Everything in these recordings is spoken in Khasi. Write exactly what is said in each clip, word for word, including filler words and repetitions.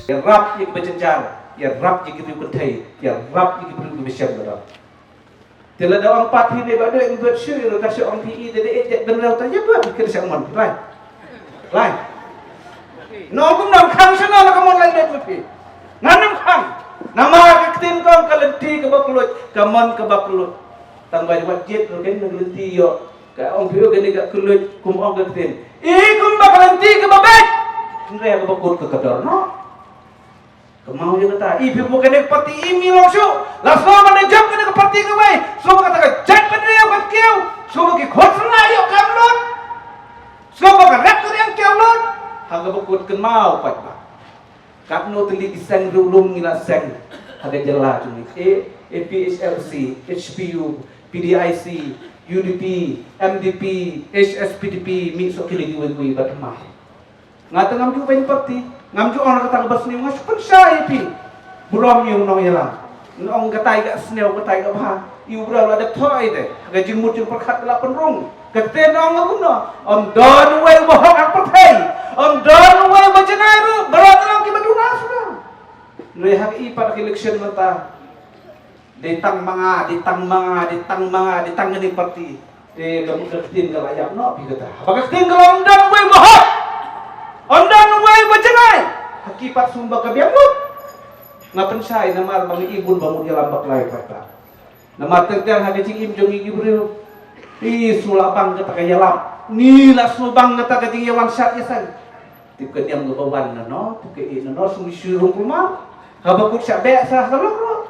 Ïarap ïa kiba jynjar, ïarap ïa ki briew kynthei, ïarap ïa ki briew kiba shem ka dor. Te lada ong pat hi ne ba dei ym dei shu ïa ka shu ong phi i dei dei ïa dei bynriew ta ïa dei ki shu mon phi lai. Lai. No kum nang khang shu no la ka mon lai dei phi. Ngan nang khang. Namar ka ktien ka ong ka lynti kaba kylluid, ka mon kaba kylluid. Tang ba wat jied ruh ken lynti ïoh. Ka ong phi ïoh kane ka kylluid kum ong ka ktien. I kumba ka lynti kaba beit. Hynrei kaba kut ka ka dor no. Ka mau ïa kata, i phi buh kane ka parti i mi long shuh. La shuh ban da jop kane ka parti kawei. Shuh ba kata ka jaitbynriew ka kiew. Shuh ba ki khun samla ïoh kam lut. Shuh ba ka rep ka riang kiew lut. Ha kaba kut kynmaw pat ba. Katno tylli ki seng riewlum ngi la seng. Ha ka jylla jong ngi. A, APHLC, HPU, PDIC, UDP, MDP, HSPDP, mih shuh ki lei kiwei kiwei bad thymmai. Nga te ngam ju beiñ parti, ngam ju ong kata kaba sniew, nga shu pynshai ïa phi. Burom ïa u nongïalam. Nga ong katai ka sniew, katai ka bha. Ïa u briew la dep thoh ïa te. Ka jingmut jingpyrkhat ka la pynrung. Kata te nong nga kumno. Ym don uwei uba hok ha ka pyrthei. Ym don uwei uba janai ruh. Baroh ngi long kiba duna suda. Ngi ha ka i pat ka election mynta. Dei tang ma nga, dei tang ma nga, dei tang ma nga, dei tang kane parti. Te ka mut ka ktien ka la ïap noh phi kata. Haba ka ktien ka la ong don uwei uba hok. Ong don uwei uba janai. Ha ki pat sum ba ka biang mut. Nga pynshai namar ba ngi i bun ba mut ïalam bakla ïa kata. Namar teng teng ha ka jingim jong ngi ki briew. I shu la bang kata ka ïalam. Ngi la shu bang kata ka jingïawan shat ïaseng. Tip ka niam kaba wan na no, tip ka i na no, shu shu rung kulmar. Haba kut sha beh sa ka long ruh.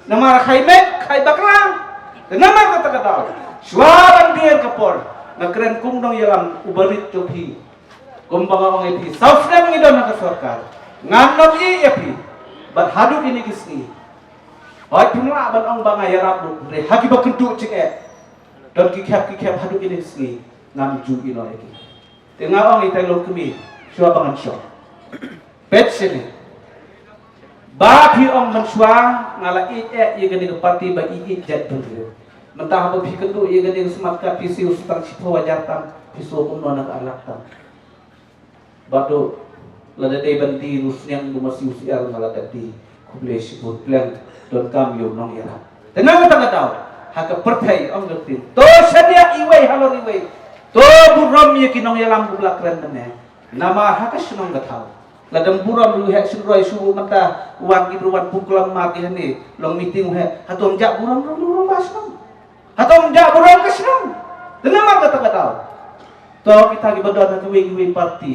Namar khai met, khai bakla. Te namar kata ka daw. Shuwa ban biang ka por. Nga kren kum nongïalam uba rit jong phi. Kumba nga ong ïa phi. Saw snem ngi don ha ka sorkar. Ngan ym ïeh ïa phi. Bad haduh kine ki sngi. Hooid phim lah ban ong ba nga ïarap lut. Hynrei ha kiba kynduh jingeh. Don ki khep ki khep haduh kine ki sngi. Ngam ju ïeh noh ïa ki. Te nga ong ïa i tai longkmie, shuwa ba ngan shong. Peit shane. Ba phi ong mynshuwa nga la ïeit eh ïa kane ka parti ba ïeit ïeit jaitbynriew. Mynta haba phi kynduh ïa kane ka smat card phi siew tang shiphew hajar tam, phi siew kumno na ka ar lak tam. Bad lada dei ban die u sniang u ma siew syiar nga la dep die. Khublei shibun pleng donkam ïa u nongïarap. Te na kata ka daw ha ka pyrthei ong ka ktien. To shaniah iwei halor iwei. To burom ïa ki nongïalam kiba la kren mynne. Namar ha ka shnong ka thaw. Lada ym burom ruh u heh shynroi shu mynta wan ki briew wan pung klam mar ki hangne long meeting u heh. Hato ym jah burom ruh u rangbah shnong. Hato ym jah burom ka shnong. Te namar kata ka daw. To kita kiba don ha kiwei kiwei parti.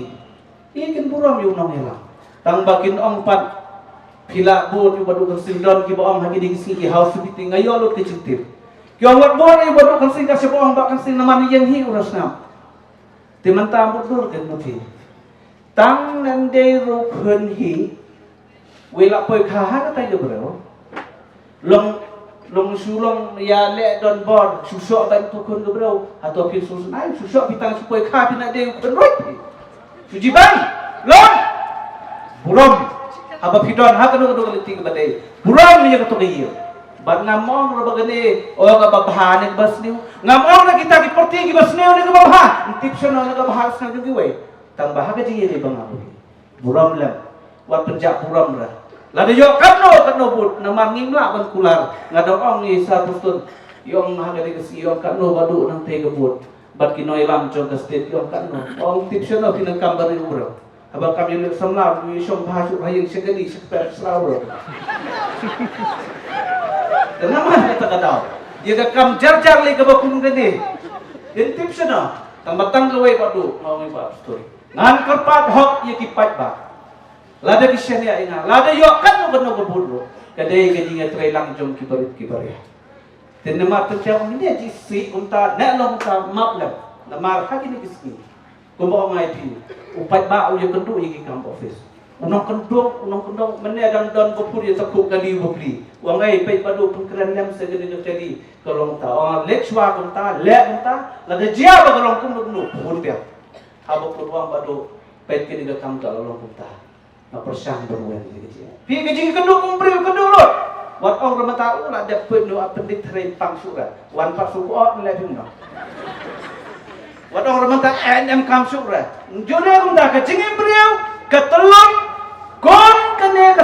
Ïa kin burom ïa u nongïalam. Tang ba kin ong pat phi lah bud ïa u Bah Duh Khang Sing don kiba ong ha kine ki sngi ki house meeting nga ïoh lut ka jingtip. Ki ong wat bud ïa u Bah Duh Khang Sing ka shu ba ong Bah Khang Sing namar ïeng hi u rasnam. Te mynta bud dur kan mut hi. Tang nan dei ruh khun hi. Wei la poi kha ha katai ka briew. Long long shu long ïa leh don bor shu shoh ban tu khun ka briew. Hato phi shu snai shu shoh phi tang shu poi kha phi na dei khun ruh. Shu jiban long burom. Haba phi don ha kano kano ka lynti kaba dei burom ïa kato ka ïing. Bad ngam ong ruh ba kane o kaba bha ne kaba sniew. Ngam ong na kita ki parti kiba sniew ne kaba bha. Ym tip shano ne kaba bha sniew jong kiwei. Tang ba ha ka jingïaleh ba nga ong. Burom lem. Wat pynjah burom ra. Lada ïoh katno katno vote namar ngim lah ban kular. Nga dang ong i Sir Boston. Ïoh ha ka dei ka sngi ïoh katno ba dei nangtei ka vote. Bad ki nongïalam jong ka state ïoh katno. Ong tip shano phi nang kam bari u bro. Haba kam ïaleh samla u shong bha shu ha ïing sha kali sha kper sla u bro. Te namar kata ka daw. Ïa ka kam jar jar lei kaba kum kane. Ïa tip shano. Tang ba tang kawei ba dei. Nga ong i Bah Boston. Ngan kyrpad hok ïa ki paidbah. Lada ki shaniah ïa nga, lada ïoh katno katno ka vote ruh, ka dei ka jingïatreilang jong ki barit ki baria. Te namar tang ïa ong ne jingïasih kumta, ne long kumta map lem. Namar ha kine ki sngi. Kumba ong ai phi, u paidbah u ïakynduh ïa ki kam office. U nongkyndong, u nongkyndong, mynne dang don ba pur ïa takhuh kali u bapli. U ong ai paidbah dei pynkren lem sa kane ka kali ka long ta. Ong leit shuwa kumta, leh kumta, lada jia ba ka long kumno kumno, phone biang. Haba kut wan ba dei peit kane ka kam ka la long kumta. Nga pyrshang ban wan ïa ka jingeh. Phi ka jingkynduh kum briew kynduh lut. Wat ong ruh mynta u la dep peit noh a pyndit threi pang shuh ra. Wan pat shu ko ot leh phi noh. Wat ong ruh mynta A N M kam shuh ra. Jong ne kumta ka jingim briew ka tyllong kum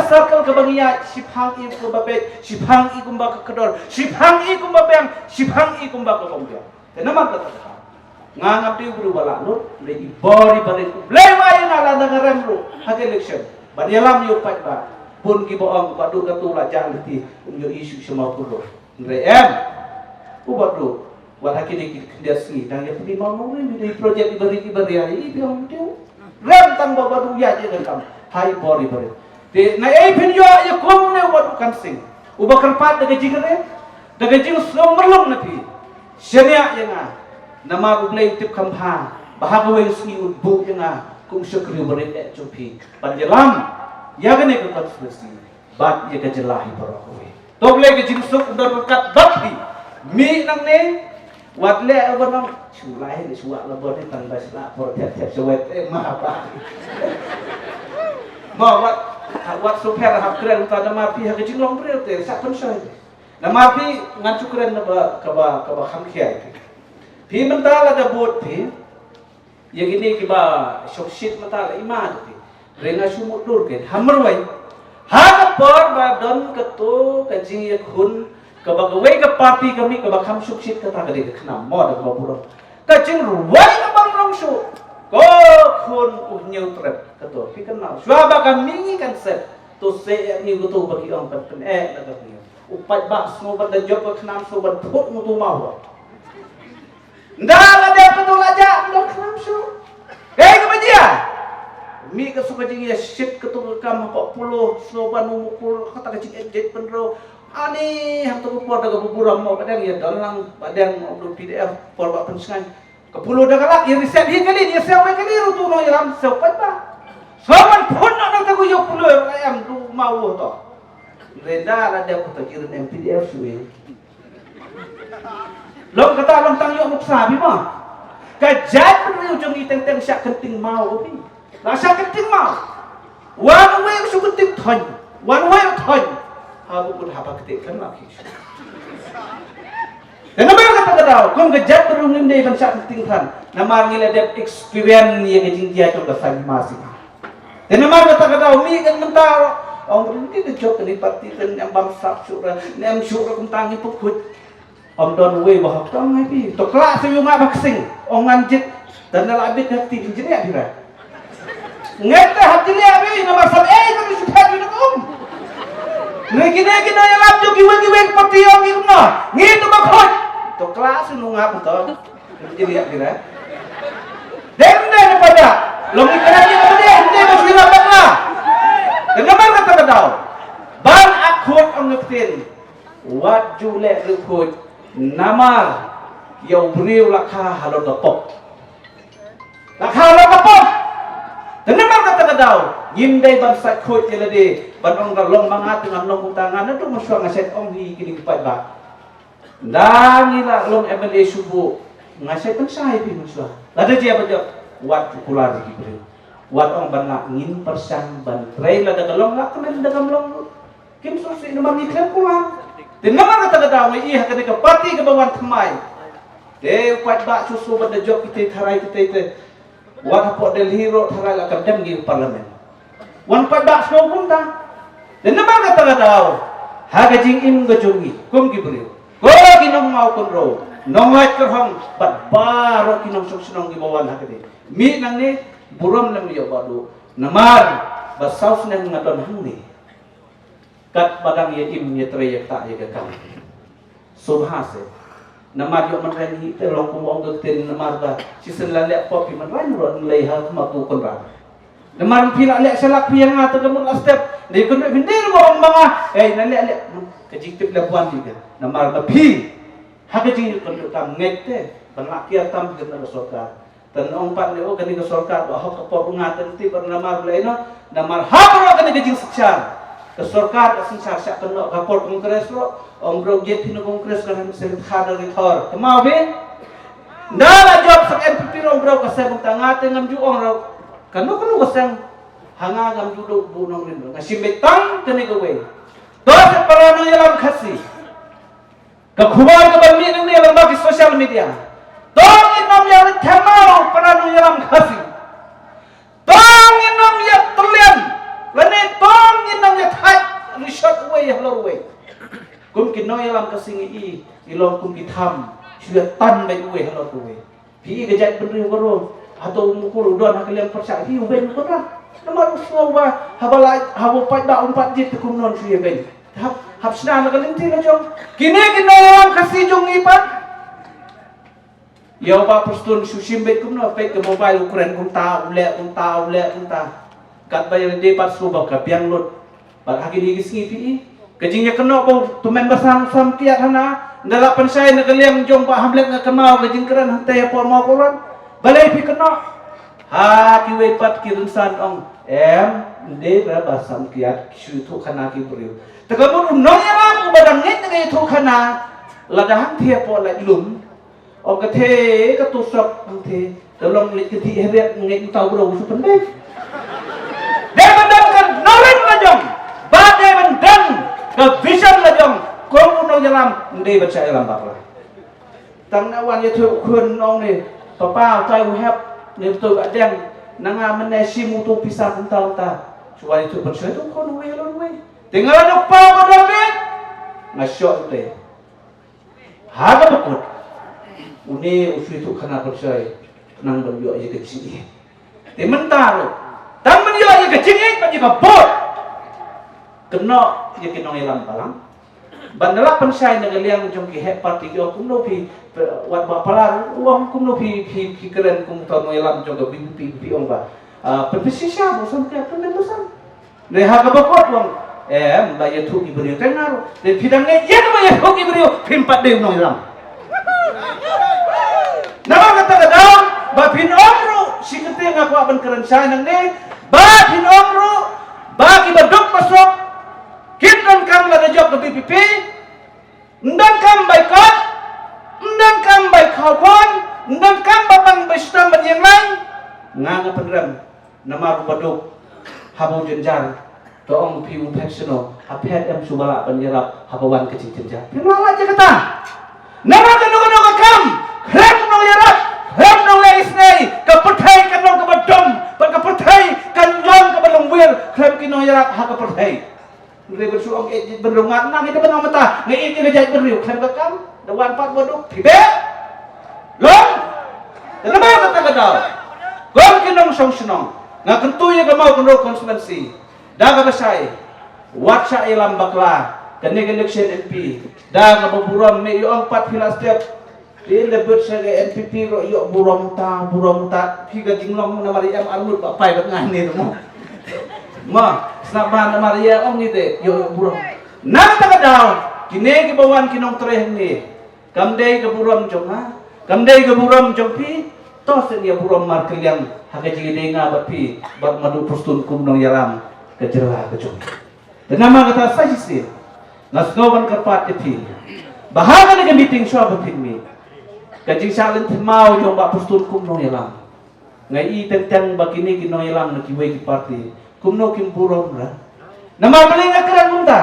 Circle kaba ngi ïaid, shiphang i kumba beit, shiphang i kumba ka kdor, shiphang i kumba biang, shiphang i kumba ka bym biang. Te namar kata ka daw nga ngam dei u briew ba lah lut, hynrei i bor i barit U Blei u ai ïa nga lada nga rem ruh ha ka election ban ïalam ïa u paidbah. Bun kiba ong ba duk katu la jam lynti, um ïohi shuh sha Mawkynrew. Hynrei em, u Bah Duh, wat ha kine ki khyndiat sngi dang ïa pynmih mawngmawng ri, ri project iba ri iba ri ri iba ong dei. Rem tang ba Bah Duh ïa ïa kan kam ha i bor iba ri. Te na ei phin ïoh ïa kum une u Bah Duh kan sing, uba kyrpad da ka jingkyrkhu, da ka jingsngew myrlung na phi. Shaniah ïa nga, namar U Blei u tip kham bha ba ha kawei ka sngi un buh ïa nga kum u shakri uba rit eh jong phi ban ïalam ïa kane ka constituency bad ïa ka jylla hi baroh kawei. To Blei ka jingsuk un don ryngkat bad phi. Mih nangne, wat leh ban ong shu lai ne shu wah la bor ne tang ba shu la por thep thep shu wet eh ma ba. Ma wat, wat shu pher hap kren ta namar phi ha ka jinglong briew te sa pynshoi. Namar phi ngan shu kren na ba kaba kaba kham khia phi. Phi mynta lada bud phi ïa kine kiba shongshit mynta la i ma te phi. Hynrei nga shu mutdur kein ha marwei. Ha ka por ba don kato ka jingïakhun kaba kawei ka party ka mih kaba kham shongshit, kata ka dei ka khnam mo da kaba burom. Ka jingrwai ka bym long shuh. Ko khun u hynñiew trep kato phi kynmaw. Shuwa ba ka mihngi kan set to se ïa ngi kato ba ki ong ban pyneh na ka hynñiew. U paidbah sngew ban da jop ka khnam, sngew ban phut ngut u maw. Nda la dep kato la jah, nda khnam shuh. Kaei kaba jia? Mih ka suk ka jingïashit kato ka kam hapoh Polo, snow ban u Mukul, kata ka jingeh jait pynroi. Ani hangto ka por da kaba burom mo, ba dang ïa don lang, ba dang u P D F por ba pynshngaiñ. Ka Polo da ka lak ïa reset hi kali, ïa siew wei kali ruh tu nongïalam siew paidbah. Snow ban phut noh nangta ka ïoh Polo, em du maw to. Hynrei nda la dep kato ki rin M P D F shuh. Long kata long tang ïoh nuksa phi ma. Ka jaitbynriew jong ngi teng teng shah kynting maw phi. La shah kynting maw. Wan wei shu kynting thon. Wan wei thon. Ha bu kut haba kynting kan la phi. Te namar kata ka daw kum ka jaitbynriew ngim dei ban shah kynting than. Namar ngi la dep experience ïa ka jingjia jong ka saiñ ma sima. Te namar kata ka daw mih kan mynta ong ri ni da jop ni parti kan em bam sap shuh ra, em shuh ra kumta ngi pukut. Ong don wei ba hok tong ngai pi. To kla shu yu nga ba ksing. Ong ngan jit. Dan da la bit hak ti jin jin ya pi ra. Ngai te hak jin ya pi namar sap ei kan shu phat yu na um. Ngai kine kine ya lap jok iwek iwek parti ong yu na. Ngi tu ba khot. To kla shu nu nga ba to. Jadi ya kira. Dem dem pada. Long ikra ni pada dem dem sila bakla. Kenapa kata kata? Ban akhut ang ngetin. Wat ju leh rekhuid namar ïa u briew la kha halor ka pop. La kha halor ka pop. Te namar kata ka daw ngim dei ban sait khuid ïa lade ban ong ka long ma nga te ngan long kumta, nga naduh mynshuwa nga sait ong hi kine ki paidbah. Nda ngi la long M L A shuh buh nga sait pynshai phi mynshuwa. Lada jia ba jop wat ju kular ïa ki briew. Wat ong ban lah ngin pyrshang ban trei lada ka long lah kmen da kam long. Kim sngewsih namar ngi khlem kular. Te namar kata ka daw ngi ïa kane ka parti kaba wan thymmai. Te u paidbah shu shu ban da jop kita tharai kita te. Wat hapoh Delhi ruh tharai la ka dem ngi parliament. Wan paidbah shu kumta. Te namar kata ka daw ha ka jingim ka jong ngi kum ki briew, ko ki nong Mawkynrew, nong Laitkyrhong bad baroh ki nongshong shnong kiba wan ha kane. Mih nangne burom lem ïa u Bah Duh namar ba saw snem nga don hangne. Katba dang ïa im ïa trei ïa ktah ïa ka kam. Sngewbha se. Namar ïoh mynrei hi te long kum ong ka ktien namar ba shisien la leh pop hi mynrei ruh nlei ha khmat u Conrad. Namar phi la leh shalak phi ïa nga te ka mut la step. Dei kynduh phi dei ruh ong ma nga. Ei na leh leh ka jingtip leh buan hi ka. Namar ba phi ha ka jingkynduh tam ngeit te ban lah kiar tam hi ka na ka sorkar. Te ong pat ne o kane ka sorkar ba hok ka por u nga te nti pat namar ba lei no namar ha baroh kane ka jingsynshar. Ka sorkar ka synshar shah kynnoh ka por Congress ro ong bro jet phi na Congress ka ram sen kha da ri thor. Kemau phi? Nda la jop sak M P P ro ong bro ka sem ta nga te ngam ju ong ro. Kano kano ka sem ha nga ngam ju duk bu nongrim ro. Nga shim beit tang kane kawei. To se para nongïalam Khasi. Ka khubor kaba mih nangne lyngba ki social media. To ngin ym ïa rit themau para nongïalam Khasi. To ngin ym ïa tyllian lane to ngin ym ïa Kum ki nongïalam Khasi ngi i, i long kum ki tham, shu ïa tan beit uwei halor uwei. Phi i ka jaitbynriew baroh, hato u Mukul u don ha ka liang pyrshah, phi u beiñ u Konrad. Namar u sngew ba haba la, haba u paidbah um pat jied te kumno un shu ïa beiñ. Hap, hap shna na ka lynti la jong. Kine ki nongïalam Khasi jong ngi pat. Ïa u Bah Prestone shu shim beit kumno, peit ka mobile u kren kumta, u leh kumta, u leh kumta. Katba ïa lade pat sngewbha ka biang lut. Bad ha kine ki sngi phi i ka jingïakynnoh ba u tymmen basan u Samkiat hana, ynda la pynshai na ka liang jong Bah Hamlet nga kynmaw ka jingkren hangtei hapoh Mawkyrwat. Balei phi kynnoh? Ha kiwei pat ki rynsan ong, em, ym dei ba Bah Samkiat, ki shu ïathuh khana ki briew. Te ka mut u nongïalam uba dang ngeit na ka ïathuh khana, lada hangtei hapoh laitlum, ong ka thei ka tusok, ong thei ka long leit ka thih heret, ngeit uta u briew u shu pynbeit. Dei ban don ka nongrim la jong, ba dei ban don ka vision la jong, kum u nongïalam, ym dei ban shah ïalam bakla. Tang na wan ïathuh khun ong ne, papa utai u hep, ne utai u deng, na nga mynne shim utu pisa kumta kumta. Shu wan ïathuh pynshoi tu khun uwei lon uwei. Te nga la duk pa ba da bit, nga shoh te. Ha kaba kut, une u shu ïathuh khana pynshoi, nang ban ïoh ïa ka jingïeit. Te mynta ruh, tang ban ïoh ïa ka jingïeit bad ïa ka vote, kynnoh ïa ki nongïalam balang. Ban da la pynshai na ka liang jong ki heh party ki ong kumno phi, wat ba palar u ong kumno phi, phi, phi kren kum uta u nongïalam jong ka V P P, phi ong ba, ah, pynpynshisha ba u Samkiat, pynpynshisha. Ne ha kaba kut u ong, em, ba ïathuh ki briew te nga ruh. Te phi dang ngeit ïa kaba ïathuh ki briew, phim pat dei u nongïalam. Namar kata ka daw ba phin ong ruh, shi kyntien nga kwah ban kren shai nangne, ba phin ong ruh ba kiba duk ba suk kin donkam lada jop ka V P P, ym donkam bai kot, ym donkam bai khawkhon, ym donkam ba pang bai shitom ban ïeng lang. Nga nga pynrem. Namar u baduk haba u jynjar, to ong phi u phet shano, ha phet em shu ba lah ban ïarap haba wan ka jingjynjar. Phim lah lait ïa kata. Namar kano kano ka kam, khlem nongïarap, khlem nongleh isynei, ka pyrthei kan long kaba dom, bad ka pyrthei kan long kaba longwir khlem ki nongïarap ha ka pyrthei. Hynrei ban shu ong eh, ban rung ngat nang ita ban ong mynta nga ïeit ïa ka jaitbynriew, khlem ka kam da wan pat baduk phi beh long. Te namar kata ka daw, kum ki nongshong shnong, nga kyntu ïa ka Mawkynrew constituency da kaba shai, wat shah ïalam bakla kane ka election M P. Da kaba burom, me ïoh ong pat phi la step. Te leh bad sha ka N P P ruh ïoh burom ta, burom ta. Phi ka jinglong namar ïa em arngut ba pai bad nga ne ruh mo. Ma, sngap ba namar ïa ong ite ïoh, ïoh burom. Nangta ka daw, kine kiba wan ki nongtrei hangne, kam dei ka burom jong nga, kam dei ka burom jong phi. To sngewbha ïa burom markylliang ha ka jingïadei nga bad phi, bad Madu Prestone kum nongïalam ka jylla ka jong. Te namar kata sa shisien nga sngew ban kyrpad ïa phi ba ha kane ka meeting shuwa ba phin mih, ka jingshah lynti maw jong Bah Prestone kum nongïalam. Nga i teng teng ba kine ki nongïalam na kiwei ki party kumno kim burom ra. Namar balei nga kren kumta?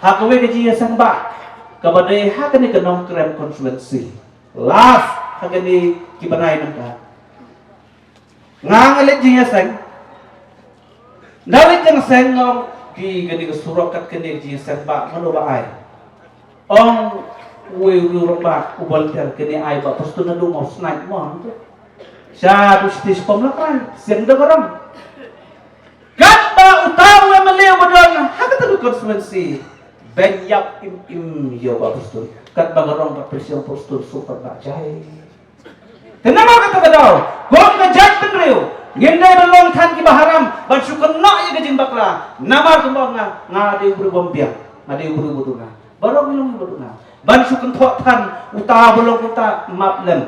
Ha kawei ka jingïaseng ba kaba dei ha kane ka Nongkrem constituency. Last ha kane ki bnai mynta. Nga nga leit jingïaseng. Nga leit jingïaseng, nga ong, "Ki, kane ka surok kat kane ka jingïaseng ba mano ba ai?" Ong uwei u rangbah u volunteer, "Kane ai Bah Prestone, naduh Mawsynait mo." Sha tu siti spom la kai seng da barang. Katba uta u M L A uba don ha kata ka constituency ban ïap im im ïa u Bah Prestone. Katba ka rong Bah Prestone, Prestone super ba jai. Te namar kata ka daw, kum ka jaitbynriew, ngim dei ban long than kiba haram ban shu kynnoh ïa ka jingbakla. Namar kumba nga, nga dei u briew bym biang, nga dei u briew ba duna. Baroh ngi long ba duna ban shu kynthoh than uta ba long uta, map lem.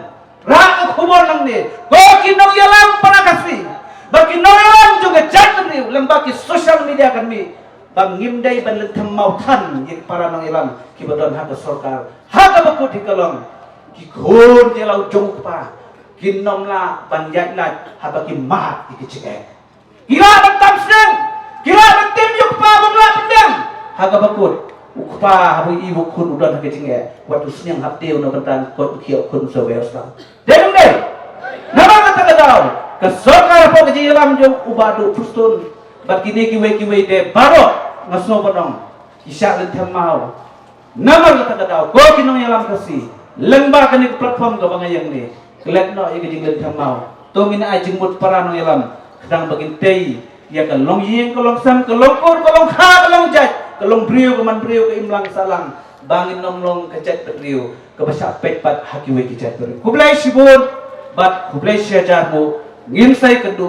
Rah ka khubor nangne, ko ki nongïalam para Khasi bad ki nongïalam jong ka jaitbynriew lyngba ki social media kan mih. Ba ngim dei ban lynthem maw than ïa ki para nongïalam kiba don ha ka sorkar. Ha kaba kut hi ka long, ki khun ki la u jong u kpa kin ym lah ban ïaid lait haba ki mad ïa ki jingeh. Ki lah ban tam sniang, ki lah ban tim ïa u kpa ba u lah pynbiang. Ha kaba kut u kpa haba i u khun u don ha ka jingeh, wat u sniang hapdeng u na bynta, kot u khia u khun sa wei u sniang. Dei ne ym dei? Namar kata ka daw ka sorkar hapoh ka jingïalam jong u Bah Duh Prestone bad kine kiwei kiwei de baroh, nga sngew ban ong, ki shah lynthem maw. Namar kata ka daw ko ki nongïalam Khasi, lyngba kane ka platform kaba nga ïeng ne, klet noh ïa ka jinglen thymmai. To ngin ai jingmut para nongïalam, khnang ba ngin tei ïa ka longïing ka longsem, ka longkur ka longkha, ka longjait, ka longbriew ka manbriew, ka imlang sahlang, ba ngin nym long ka jaitbynriew kaba shah peit pat ha kiwei ki jaitbynriew. Khublei shibun bad khublei shihajar nguh. Ngin sa ïakynduh